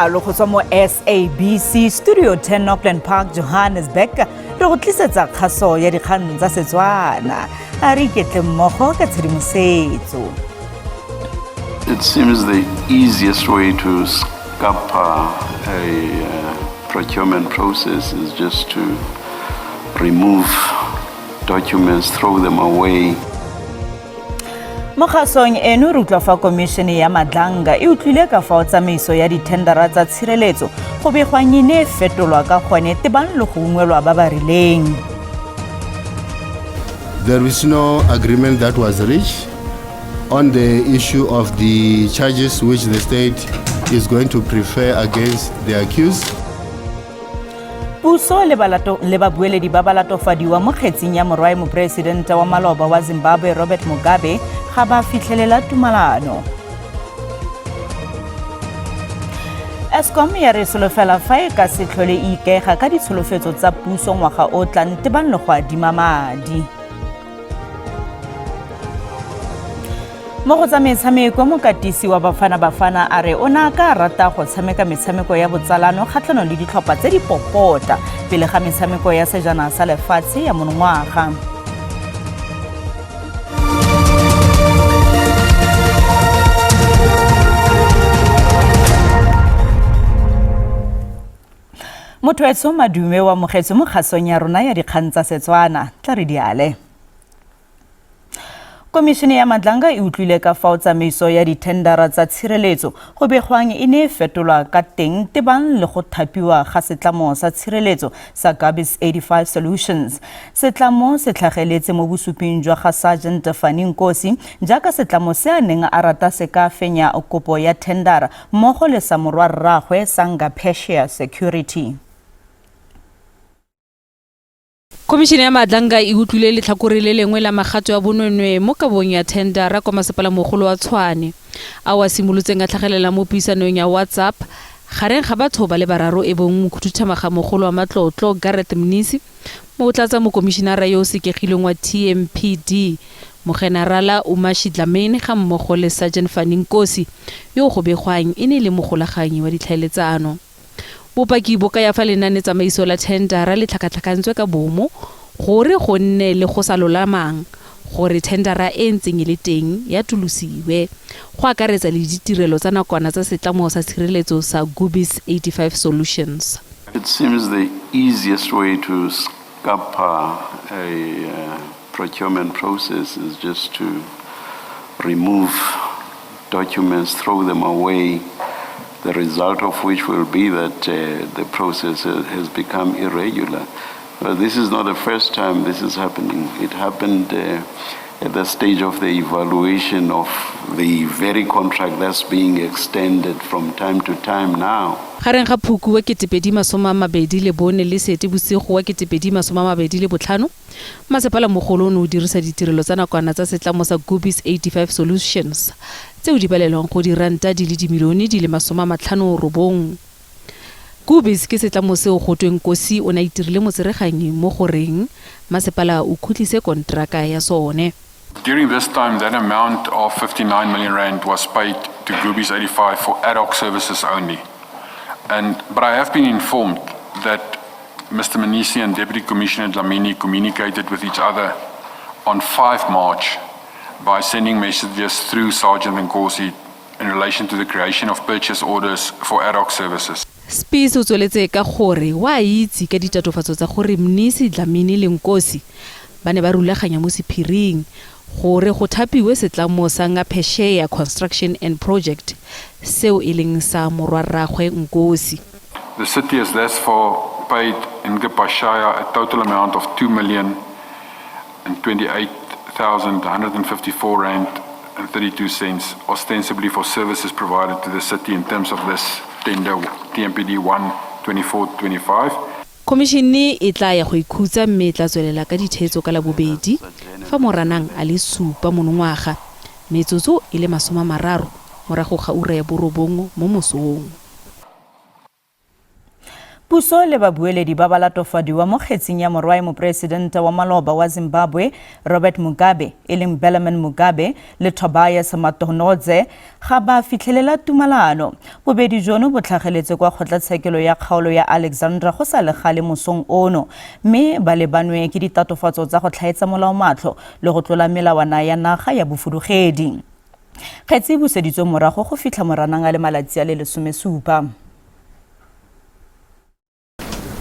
Kgodifalo go tswa mo SABC Studio 10 Auckland Park, Johannesburg, re go tlisetsa kgaso ya dikgang tsa Setswana. A re iketle mmogo ka tshedimosetso. It seems the easiest way to scupper a uh, procurement process is just to remove documents, throw them away. Mo kgasong eno re utlwa fa komišene ya Madlanga e utlwile ka fao tsamaiso ya dithendara tsa tshireletso go begwang e ne e fetolwa ka gone tebang le go ungwelwa ba ba rileng. There is no agreement that was reached on the issue of the charges which the state is going to prefer against the accused. Puso le balato le babueledi ba balatofadiwa mo kgetsing ya morwae moporesidente wa maloba wa Zimbabwe Robert Mugabe ga ba fitlhelela tumalano. Eskom ya re solofela fa e ka se tlhole e ikaega ka ditsholofetso tsa puso ngwaga o tlang tebang le go adima madi. Mo go tsa metshameko, mokatisi wa Bafana Bafana a re o ne a ka rata go tshameka metshameko ya botsalano kgatlhanong le ditlhopha tse di popota pele ga metshameko ya sejana sa lefatshe ya monongwaga. Motho etsho madume wa amogetswe mo kgasong ya rona ya dikgang tsa Setswana. Tla re diale. Komišene ya Madlanga e utlwile ka fao tsamaiso ya dithendara tsa tshireletso go begwang e ne e fetolwa ka teng tebang le go thapiwa ga setlamo sa tshireletso sa Gabis 85 Solutions. Setlamo se tlhageletse mo bosuping jwa ga Sergeant Fani Nkosi jaaka setlamo se a neng a rata se ka fenya kopo ya thendara mmogo le sa morwarraagwe sa Ngaphesheya Security. Khomišene ya Madlanga e utlwile letlhakore le lengwe la magato a bonweenwee mo kabong ya thendara kwa Masepalamogolo wa Tshwane, ao a simolotseng a tlhagelela mo puisanong ya WhatsApp gareng ga batho ba le bararo e bong mokhuduthamagamogolo wa matlotlo Gareth Mnisi, motlatsa mokomišenara yo o sekegilweng wa TMPD Mogenarala Umashi Dlamini ga mmogo le Sergeant Fani Nkosi yo go begwang e ne e le mogolaganyi wa ditlhaeletsano. Bopaki bo kaya fa lenanetsamaiso la thendara le tlhakatlhakantswe ka bomo gore go nne le go sa lolamang gore thendara e e ntseng e le teng e atolosiwe, go akaretsa le ditirelo tsa nakwana tsa setlamo sa tshireletso sa Gubis 85 Solutions. It seems the easiest way to scupper a uh, procurement process is just to remove documents, throw them away, the result of which will be that uh, the process has become irregular. But this is not the first time this is happening. It happened uh, at the stage of the evaluation of the very contract that's being extended from time to time now. Gareng ga Phukwi wa 2024 le Seetebosigo wa 2025, Masepalamogolo o ne o dirisa ditirelo tsa nakwana tsa setlamo sa Gubis 85 Solutions, tseo di balelwang go diranta di le dimilione di le 59. Gubis ke setlamo seo gotweng Nkosi o ne a itirile motsereganyi mo go reng masepala o khutlise konteraka ya sone. During this time, that amount of 59 million rand was paid to Gubis 85 for ad hoc services only. And, but I have been informed that Mr. Mnisi and Deputy Commissioner Dlamini communicated with each other on 5 March by sending messages through Sergeant Nkosi in relation to the creation of purchase orders for ad hoc services. Spies o tsweletse ka gore o a itse ka ditatofatso tsa gore Mnisi, Dlamini le Nkosi ba ne ba rulaganya mo sephiring gore go thapiwe setlamo sa Ngaphesheya Construction and Project seo e leng sa morwarraagwe Nkosi. The city has thus far paid Ngaphesheya a total amount of 2,028,154 rand and 32 cents ostensibly for services provided to the city in terms of this tender TMPD 1 24-25. Khomišene e tla ya go ikhutsa mme e tla tswelela ka ditheetso ka Labobedi fa Moranang a le supa monongwaga, metsotso e le 30 morago ga ura ya borobongwe mo mosong. Puso le babueledi ba balatofadiwa mo kgetsing ya morwae mopresidente wa maloba wa Zimbabwe Robert Mugabe e leng Bellarmine Mugabe le Tobias Matonhodze ga ba fitlhelela tumalano. Bobedi jono bo tlhageletse kwa kgotlatshekelo ya kgaolo ya Alexandra go sa le gale mosong ono mme ba lebanwe ke ditatofatso tsa go tlhaetsa molao matlho le go tlola melawana ya naga ya bofudugedi. Kgetsi e buseditswe morago go fitlha Moranang a le malatsi a le lesomesupa.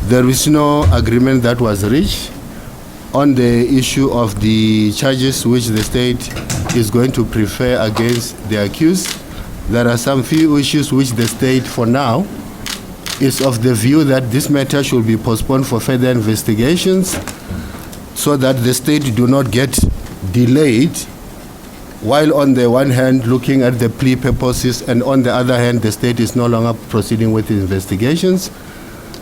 There is no agreement that was reached on the issue of the charges which the state is going to prefer against the accused. There are some few issues which the state, for now, is of the view that this matter should be postponed for further investigations so that the state do not get delayed while on the one hand looking at the plea purposes and on the other hand the state is no longer proceeding with the investigations.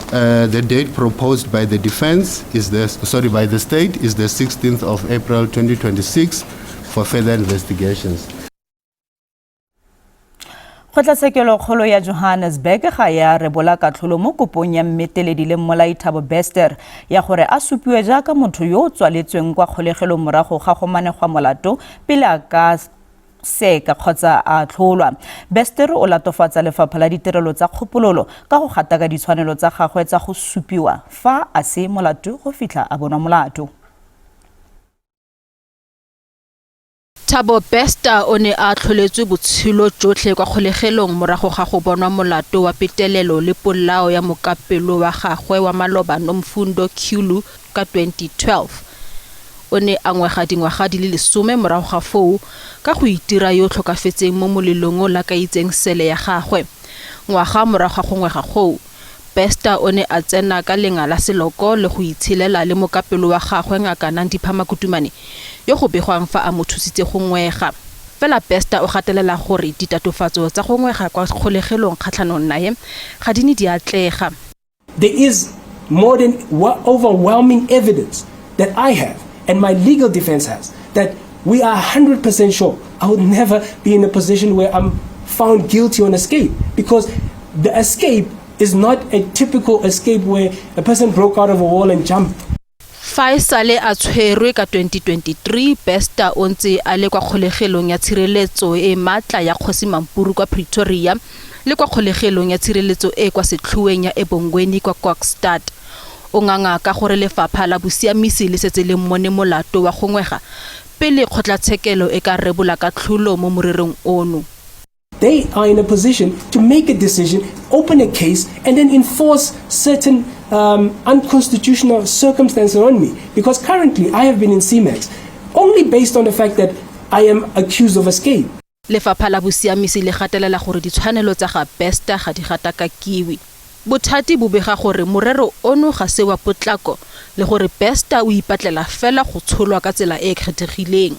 The date proposed by the defense is the, sorry, by the state is the 16th of April 2026 for further investigations. Kgotlatshekelo-kgolo ya Johannesburg ga ya rebola katlholo mo kopong ya mmeteledi le mmolai Thabo Bester ya gore a supiwe jaaka motho yo o tswaletsweng kwa kgolegelong morago ga go manegwa molato pele a ka seka kgotsa a atlholwa. Bester o latofatsa lefapha la ditirelo tsa kgopololo ka go gataka ditshwanelo tsa gagwe tsa go supiwa fa a se molato go fitlha a bonwa molato. Thabo Bester o ne a atlholetswe botshelo jotlhe kwa kgolegelong morago ga go bonwa molato wa petelelo le polao ya mokapelo wa gagwe wa maloba Nomfundo Xulu ka 2012. O ne a ngwega dingwaga di le lesome morago ga foo ka go itira yo o tlhokafetseng mo molelong o lakaitseng sele ya gagwe. Ngwaga morago ga go ngwega goo, Bester o ne a tsena ka lenga la seloko le go itshelela le mokapelo wa gagwe Ngaka Nandipha Makutumane yo go begwang fa a mo thusitse go ngwega. Fela Bester o gatelela gore ditatofatso tsa go ngwega kwa kgolegelong kgatlhanong nae ga di ne di atlega. There is more than overwhelming evidence that I have and my legal defense has that we are 100% sure I would never be in a position where I'm found guilty on escape, because the escape is not a typical escape where a person broke out of a wall and jumped. Fa e sale a tshwerwe ka 2023, Bester o ntse a le kwa kgolegelong ya tshireletso e e maatla ya Kgosi Mampuru kwa Pretoria le kwa kgolegelong ya tshireletso e e kwa setlhoeng ya Ebongweni kwa Kokstad. O nganga ka gore lefapha la bosiamisi le setse le mmone molato wa go ngwega pele kgotlatshekelo e ka rebola katlholo mo morerong ono. They are in a position to make a decision, open a case, and then enforce certain unconstitutional circumstances on me. Because currently I have been in CMAX only based on the fact that I am accused of escape. Lefapha la bosiamisi le gatelela gore ditshwanelo tsa ga Bester ga di gatakakiwe. Bothati bo bega gore morero ono ga se wa potlako le gore Bester o ipatlela fela go tsholwa ka tsela e e kgethegileng.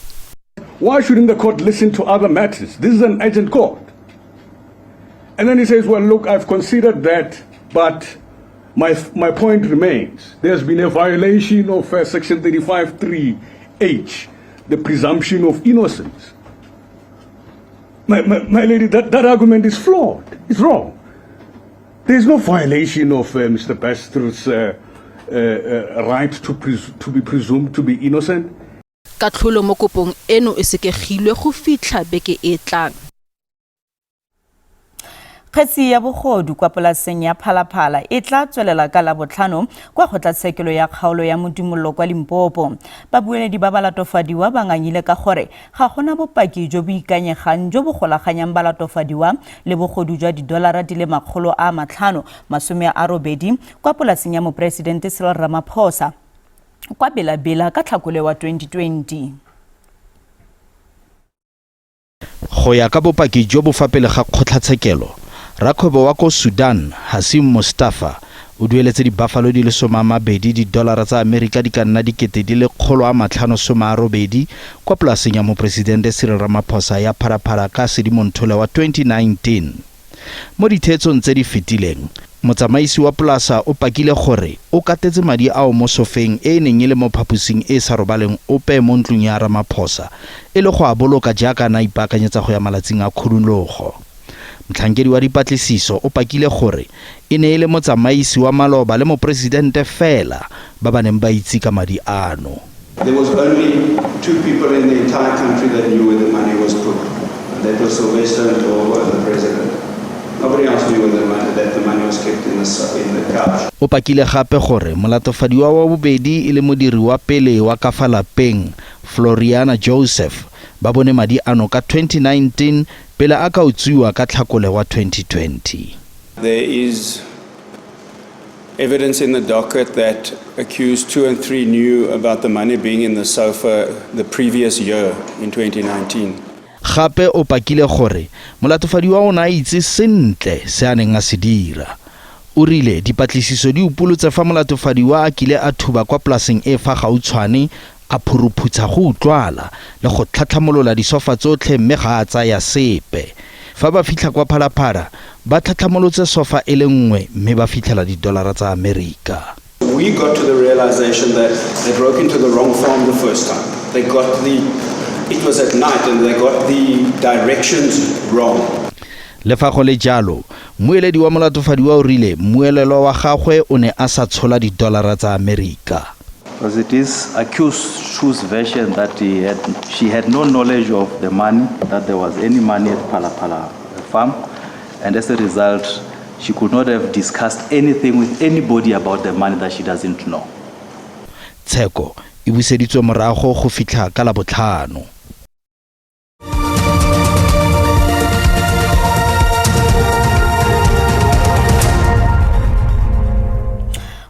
Why shouldn't the court listen to other matters? This is an urgent court. And then he says, well, look, I've considered that, but my point remains. There's been a violation of Section 35(3)H, the presumption of innocence. My lady, that argument is flawed. It's wrong. There's no violation of Mr. Bester's right to be presumed to be innocent. Katlholo mo kopong eno e sekegilwe go fitlha beke e tlang. Kgetsi ya bogodu kwa polaseng ya Phalaphala e tla tswelela ka Labotlhano kwa kgotlatshekelo ya kgaolo ya Modimollo kwa Limpopo. Babueledi ba balatofadiwa ba ngangile ka gore ga gona bopaki jo bo ikanyegang jo bo golaganyang balatofadiwa le bogodu jwa didolara di le 580 kwa polaseng ya Moporesidente Cyril Ramaphosa kwa Bela-Bela ka Tlhakole wa 2020. Go ya ka bopaki jo bo fa pele ga kgotlatshekelo, rakgwebo wa ko Sudan, Hasim Mustafa, o dueletse di-buffalo di le 20 didolara tsa Amerika di ka nna 1580 kwa polaseng ya Moporesidente Cyril Ramaphosa ya Phalaphala ka Sedimonthole wa 2019. Mo ditheetsong tse di fetileng, motsamaisi wa polasa o pakile gore o katetse madi ao mo sofeng e e neng e le mo phaposing e e sa robaleng ope mo ntlong ya Ramaphosa e le go a boloka jaaka a ne a ipaakanyetsa go ya malatsing a khudulogo. Motlhankedi wa dipatlisiso o pakile gore e ne e le motsamaisi wa maloba le moporesidente fela ba ba neng ba itse ka madi ano. There was only two people in the entire country that knew where the money was put, and that was Sylvester Ndlovu and the president. Nobody else knew where the money, that the money was kept in the, in the couch. O pakile gape gore molatofadiwa wa bobedi e le modiri wa pele wa ka fa lapeng, Floriana Joseph, ba bone madi ano ka 2019 pele a ka utswiwa ka Tlhakole wa 2020. There is evidence in the docket that accused 2 and 3 knew about the money being in the sofa the previous year in 2019. Gape o pakile gore molatofadiwa o ne a itse sentle se a neng a se dira. O rile dipatlisiso di upolotse fa molatofadiwa a kile a thuba kwa polaseng e fa gautshwane A phuruphutsha go utlwala le go tlhatlhamolola disofa tsotlhe mme ga a tsaya sepe. Fa ba fitlha kwa Phalaphala, ba tlhatlhamolotse sofa e le nngwe mme ba fitlhela didolara tsa Amerika. We got to the realization that they broke into the wrong farm the first time. They got the, it was at night and they got the directions wrong. Le fa go le jalo, mmueledi wa molatofadiwa o rile mmuelelwa wa gagwe o ne a sa tshola didolara tsa Amerika. Because it is accused two's version that he had, she had no knowledge of the money, that there was any money at Phala Phala farm, and as a result, she could not have discussed anything with anybody about the money that she doesn't know. Tsheko e buseditswe morago go fitlha ka Labotlhano.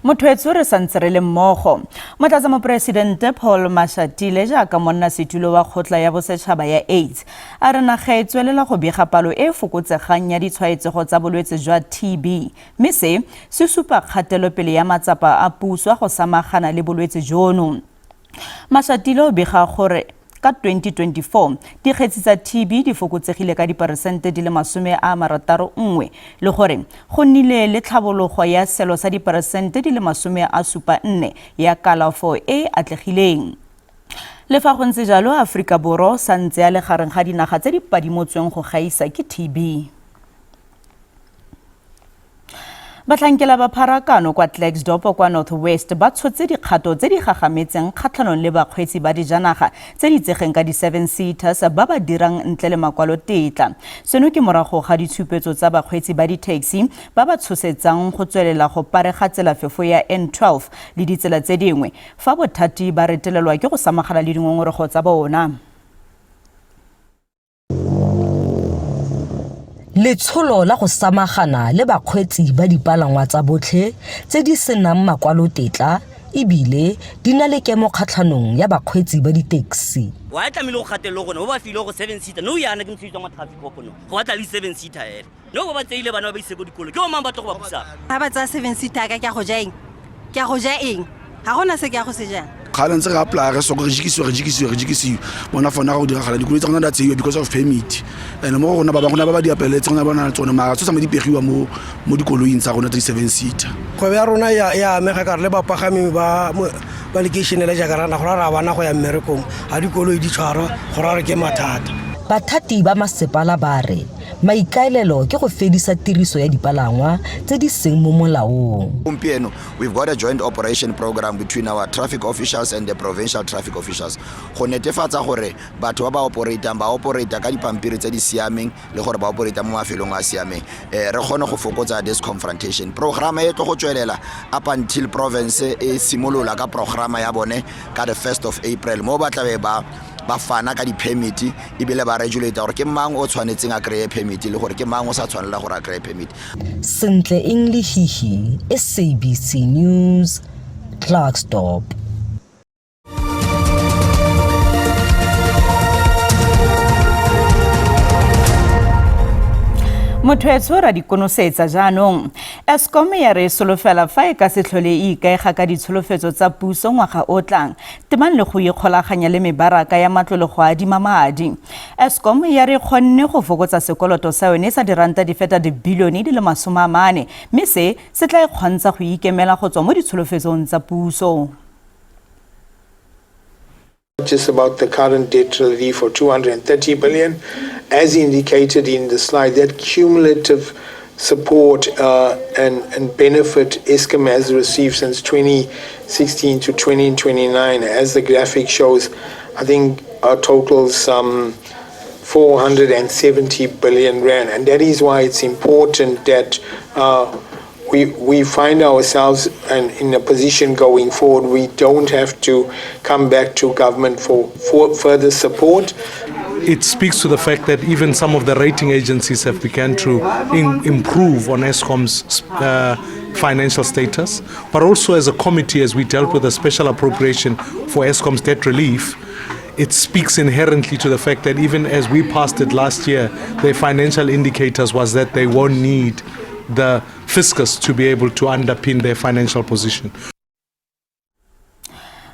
Motho re santse re le mmogo. Motlatsa moporesidente Paul Mashatile jaaka monnasetulo wa kgotla ya bosetšhaba ya AIDS a re naga e tswelela go bega palo e e fokotsegang ya ditshwaetsego tsa bolwetse jwa TB mme se se supa kgatelopele ya matsapa a puso a go samagana le bolwetse jono. Mashatile o bega gore ka 2024 dikgetsi tsa TB di fokotsegile ka diperesente di le 61 le gore go nnile le tlhabologo ya selo sa diperesente di le 74 ya kalafo e e atlegileng. Le fa go ntse jalo, Aforika Borwa o sa ntse a le gareng ga dinaga tse di padimotsweng go gaisa ke TB. Batlhankela ba pharakano kwa Klerksdorp kwa North West ba tshotse dikgato tse di gagametseng kgatlhanong le bakgweetsi ba dijanaga tse di itsegeng ka di-seven seaters ba ba dirang ntle le makwalotetla. Seno ke morago ga ditshupetso tsa bakgweetsi ba di-taxi ba ba tshosetsang go tswelela go parega tselafefo ya N12 le ditsela tse dingwe fa bothati ba retelelwa ke go samagana le dingongorego tsa bona. Letsholo la go samagana le bakgweetsi ba dipalangwa tsa botlhe tse di senang makwalotetla e bile di na le kemo kgatlhanong ya bakgweetsi ba di-taxi. Why tlamehile go gatelele gone bo ba file go seven seater no yana ke motsheditswa wa traffic cop no go batla le seven seater hela no ba ba tseile bana ba ba ise ko dikolo ke bo mang ba tlo go ba busang. Ga ba tsaya seven seater ka ke a go ja eng ke a go ja eng ga gona se ke ya go se jang. Kgale ntse re apply re soko re jikisiwa re jikisiwa re jikisiwa bona fona ga go diragala dikoloi tsa rona di a tseiwa because of permit and mo go rona ba bangwe ba ba di apeletse gona ba na le tsone mara tso tsamaye di pegiwa mo mo dikoloing tsa rona tse di-seven seater. Kgwebo ya rona e a amega ka re le bapagami ba ba lekeišene la Jakaranda go ra re a bana go ya mmerekong ga dikoloi di tshwarwa go ra re ke mathata. Bathati ba masepala ba re maikaelelo ke go fedisa tiriso ya dipalangwa tse di seng mo molaong. Gompieno we've got a joint operation program between our traffic officials and the provincial traffic officials go netefatsa gore batho ba ba operatang ba operata ka dipampiri tse di siameng le gore ba operata mo mafelong a siameng eh, re kgone go fokotsa this confrontation programa e tlo go tswelela up until province e simolola ka programa ya bone ka the 1st of April mo ba tlabe ba ba fana ka di-permit ebile ba regulate gore ke mang o tshwanetseng a kry-e permit le gore ke mang o sa tshwanela gore a kry-e permit. Sentle Eng Lehihi, SABC News, Klerksdorp. Motho etsho ra di konosetsa jaanong. Eskom ya re solofela fa e ka se tlhole e ikaega ka ditsholofetso tsa puso ngwaga o tlang temang le go ikgolaganya le mebaraka ya matlole go adima madi. Eskom ya re kgonne go fokotsa sekoloto sa yone sa diranta di feta dibilione di le 40 mme se se tla e kgontsha go ikemela go tswa mo ditsholofetsong tsa puso. Just about the current debt relief of 230 billion, as indicated in the slide, that cumulative support uh, and, and benefit Eskom has received since 2016 to 2029, as the graphic shows, I think uh, totals some 470 billion rand. And that is why it's important that uh, we, we find ourselves in, in a position going forward. We don't have to come back to government for, for further support. It speaks to the fact that even some of the rating agencies have begun to in, improve on Eskom's uh, financial status, but also as a committee, as we dealt with a special appropriation for Eskom's debt relief, it speaks inherently to the fact that even as we passed it last year, the financial indicators was that they won't need the fiscus to be able to underpin their financial position.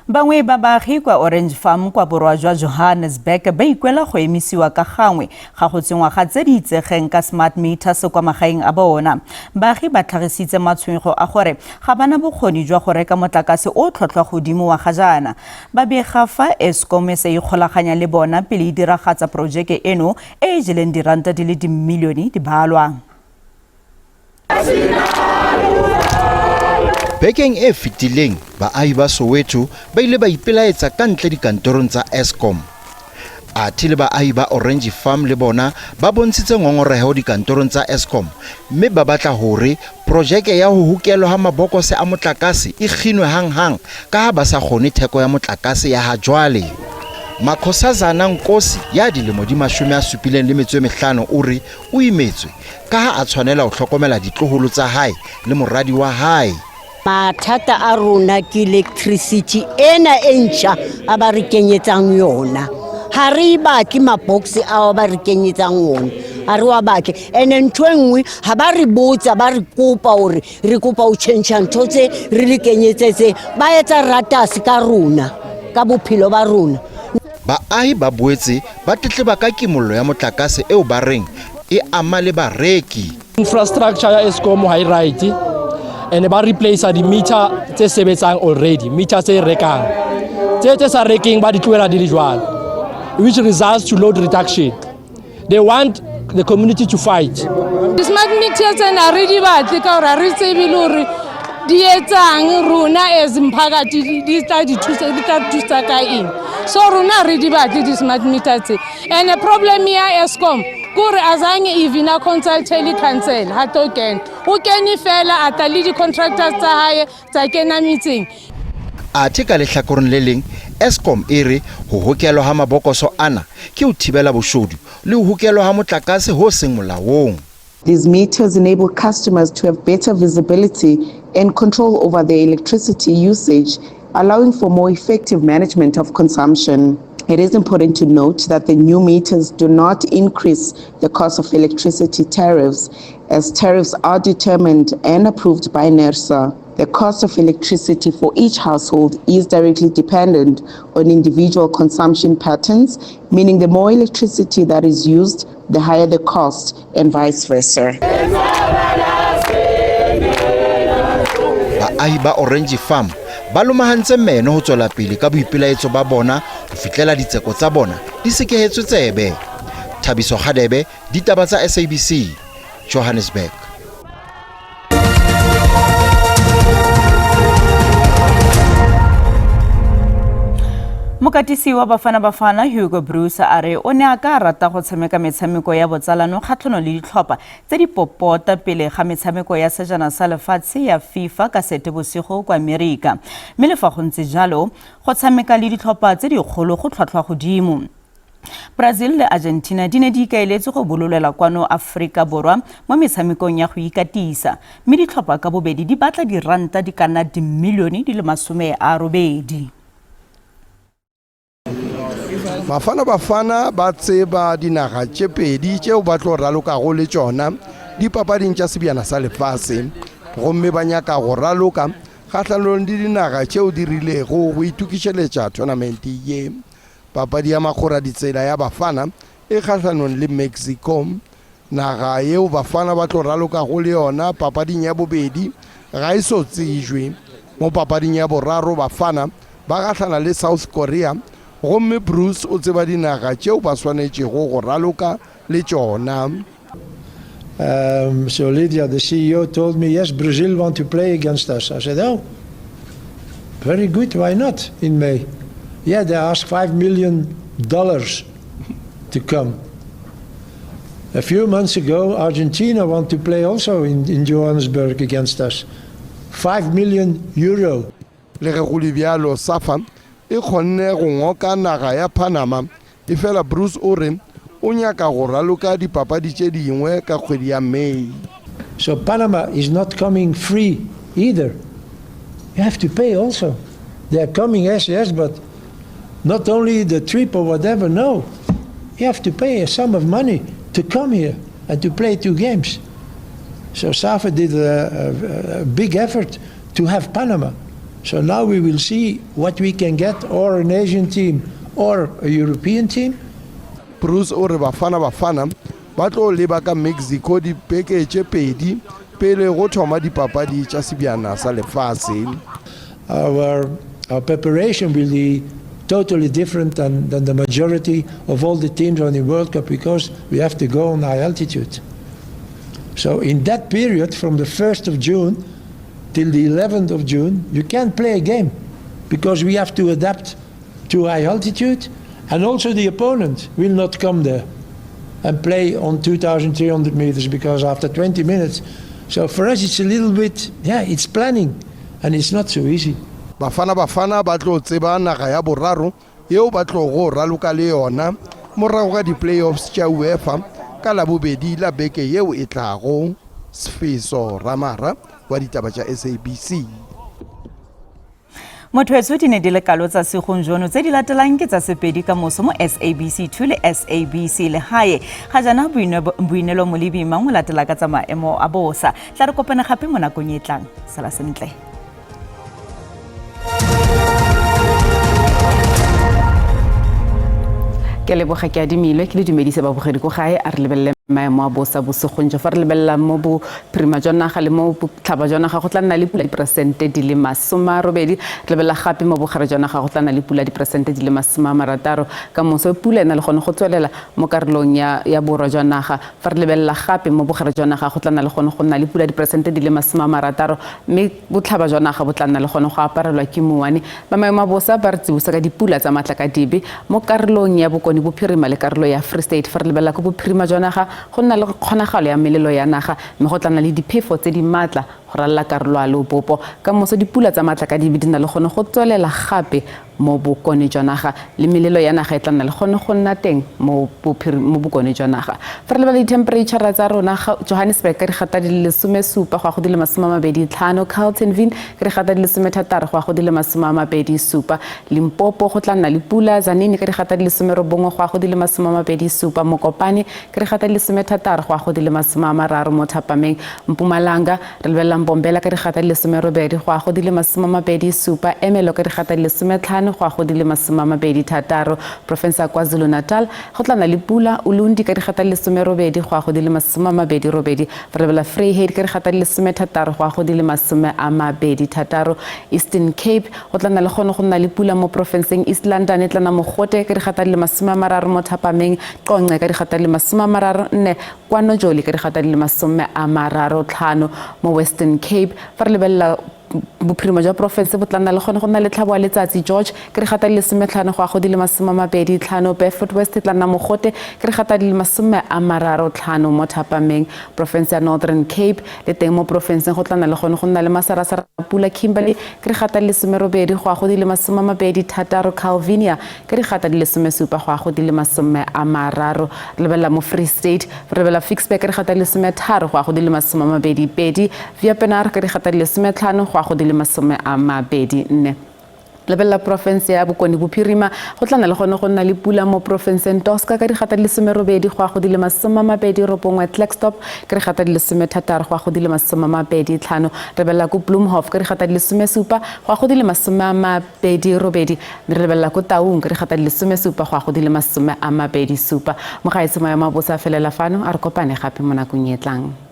Bangwe ba baagi kwa Orange Farm kwa borwa jwa Johannesburg ba ikuela go emisiwa ka gangwe ga go tsenngwa ga tse di itsegeng ka smart meters kwa magaeng a bona. Baagi ba tlhagisitse matshwenyego a gore ga ba na bokgoni jwa go reka motlakase o tlhotlhwa godimo wa ga jaana. Ba bega fa Eskom e sa ikgolaganya le bona pele e diragatsa porojeke eno e e jeleng diranta di le dimilione di balwa. Bekeng e fetileng, baahi ba Soweto ba ile ba ipelaetsa ka ntle dikantorong tsa Eskom. Athe le baahi ba Orange Farm le bona ba bontshitse ngongoreho dikantorong tsa Eskom mme ba batla hore projeke ya ho hokelwa ha mabokose a motlakase e kginwe hanghang ka ha ba sa kgone theko ya motlakase ya ha jwale. Makhosazana Nkosi ya dilemo di 75 o re o imetswe ka ha a tshwanela ho hlokomela ditloholo tsa hae le moradi wa hae. Mathata a rona ke electricity ena e ntšha a ba re kenyetsang yona. Ga re e batle mabox ao ba re kenyetsang ona, ga re wa batle. And-e ntho e nngwe ga ba re botsa ba re kopa gore re kopa go change ntho tse re le kenyetse tse, ba etsa ratase ka rona, ka bophelo ba rona. Baahi ba boetse ba tletleba ka kimollo ya motlakase eo ba reng e ama le bareki. Infrastructure ya Eskom ha e right and ba replace di-meter tse sebetsang already, meter tse rekang, tse tse sa rekeng ba di tlohela di le jwalo, which results to load reduction. They want the community to fight. Di-smart meter tsena re di batle ka gore re tsebe le gore di etsang rona as mphakathi, di tla di thusa, di tla thusa ka eng. So rona re di batle di-smart meter tse. And the problem ya Eskom kore azange even a consulte le council ha tlo kena. O kene fela a tla le di-contractors tsa hae tsa kena metseng. Athe ka lehlakoreng le leng, Eskom e re ho hokelwa ha mabokoso ana ke ho thibela boshodu le ho hokelwa ha motlakase ho seng molaong. These meters enable customers to have better visibility and control over their electricity usage, allowing for more effective management of consumption. It is important to note that the new meters do not increase the cost of electricity tariffs, as tariffs are determined and approved by NERSA. The cost of electricity for each household is directly dependent on individual consumption patterns, meaning the more electricity that is used, the higher the cost, and vice versa. Baahi ba Orange Farm ba lomahantse meno ho tswela pele ka boipelaetso ba bona ho fihlela ditseko tsa bona di sekehetswe tsebe. Thabiso Kgadebe, Ditaba tsa SABC, Johannesburg. Mokatisi wa Bafana Bafana Hugo Broos a re o ne a ka rata go tshameka metshameko ya botsalano kgatlhanong le ditlhopha tse di popota pele ga metshameko ya sejana sa lefatshe ya FIFA ka Seetebosigo kwa Amerika. Mme le fa go ntse jalo, go tshameka le ditlhopha tse dikgolo go tlhwatlhwa godimo. Brazil le Argentina di ne di ikaeletse go bololela kwano Aforika Borwa mo metshamekong ya go ikatisa, mme ditlhopha ka bobedi di batla diranta di ka nna dimilione di le 80. Bafana Bafana ba tseba dinaga tše pedi tšeo ba tlo ralokago le tšona dipapading tša sebjana sa lefase gomme ba nyaka go raloka kgahlanong le dinaga tšeo di rilego go itokišeletša thonamente ye. Papadi ya makgoraditsela ya Bafana e kgahlanong le Mexico. Naga yeo Bafana ba tlo ralokago le yona papading ya bobedi ga e so tsejwe. Mo papading ya boraro Bafana ba gahlana le South Korea. Gomme Broos o tseba dinaga tšeo ba swanetšego go raloka le tšona. Um, so Lydia, the CEO, told me, yes, Brazil want to play against us. I said, oh, very good, why not in May? Yeah, they asked $5 million to come. A few months ago, Argentina want to play also in, in Johannesburg against us. 5 million euro. Le ge go le bjalo, SAFA e kgonne go ngoka naga ya Panama, efela Broos o re o nyaka go raloka dipapadi tše dingwe ka kgwedi ya May. So Panama is not coming free either. You have to pay also. They are coming, yes, yes, but not only the trip or whatever, no. You have to pay a sum of money to come here and to play two games. So SAFA did a, a, a big effort to have Panama. So now we will see what we can get, or an Asian team or a European team. Broos o re Bafana Bafana ba tlo leba ka Mexico dibeke tše pedi pele go thoma dipapadi tša Sebjana sa Lefase. Our, our preparation will be totally different than, than the majority of all the teams on the World Cup because we have to go on high altitude. So in that period, from the 1st of June till the 11th of June, you can't play a game because we have to adapt to high altitude and also the opponent will not come there and play on 2,300 meters because after 20 minutes. So for us, it's a little bit, yeah, it's planning and it's not so easy. Bafana Bafana ba tlo tseba naga ya boraro yeo ba tlogo raloka le yona morago ga di-playoffs tša UEFA ka Labobedi la beke yeo e tlago. Sfiso Ramara wa ditaba tša SABC. Motho di ne di le kalo tsa segong jono tse di latelang ke tsa Sepedi ka moso mo SABC 2 le SABC Legae. Ga jaana Boinelo Molebi mang o latela ka tsa maemo a bosa. Tla re kopane gape mo nakong e tlang. Sala sentle. Ke leboga ke adimilwe ke le dumedise babogedi ko gae. A re lebelele maemo a bosa bosegong jo. Fa re lebelela mo bophirima jwa naga le mo botlhaba jwa naga, go tla nna le pula diperesente di le 80. Re lebelela gape mo bogare jwa naga, go tla nna le pula diperesente di le 60. Ka moso pula e na le gone go tswelela mo karolong ya, ya borwa jwa naga. Fa re lebelela gape mo bogare jwa naga, go tla nna le gone go nna le pula diperesente di le 60, mme botlhaba jwa naga bo tla nna le gone go aparelwa ke mouwane. Ba maemo a bosa ba re tsibosa ka dipula tsa matlakadibe mo karolong ya Bokone Bophirima le karolo ya Free State. Fa re lebelela ko bophirima jwa naga, go nna le kgonagalo ya melelo ya naga, mme go tla nna le diphefo tse di maatla go ralala karolo ya leopopo. Ka moso dipula tsa matlakadibe di na le gone go tswelela gape mo bokone jwa naga, le melelo ya naga e tla nna le gone go nna teng mo bokone jwa naga. Fa re lebala dithempereitšhara tsa rona, Johannesburg ka digata di le 17 go ya go di le 25, Carltonville ka digata di le 16 go ya go di le 27, Limpopo go tla nna le pula, Tzaneen ka digata di le 19 go ya go di le 27, Mokopane ka digata di le 16 go ya go di le 30 mo thapameng, Mpumalanga Re lebelela Mbombela ka digata di le 18 go ya go di le 27, Ermelo ka digata di le 15 go ya go di le 26. Profense ya KwaZulu-Natal go tla nna le pula, Ulundi ka digata di le 18 go ya go di le 28. Re lebelela Vryheid ka digata di le 16 go ya go di le 26. Eastern Cape go tla nna le gone go nna le pula mo profenseng. East London e tla nna mogote ka digata di le 30 mo thapameng, Qonce ka digata di le 34, Kwa Nojoli ka digata di le 35 mo Western Cape. Fa re lebelela bophirima jwa porofense, bo tla nna le gone go nna le tlhabo wa letsatsi. George ke re gata di le 15 go ya go di le 25. Beaufort West e tla nna mogote ke re gata di le 35 mo thapameng. Porofense ya Northern Cape le teng mo porofenseng go tla nna le gone go nna le masarasara a pula. Kimberley ke re gata di le 18 go ya go di le 26. Calvinia ka digata di le 17 go ya go di le 30. Re lebelela mo Free State, re lebelela Ficksburg ka digata di le 13 go ya go di le 22, Wepener ka digata di le 15 go ya go di le 24. Lebelela porofense ya Bokone Bophirima, go tla nna le gone go nna le pula mo porofenseng. Tosca ka digata di le 18 go ya go di le 29, Klerksdorp ka digata di le 16 go ya go di le 25. Lebelela ko Bloemhof ka digata di le 17 go ya go di le 28. Mme re lebelela ko Taung ka digata di le 17 go ya go di le 27. Mogaetsho, maemo a bosa a felela fano, a re kopane gape mo nakong e tlang.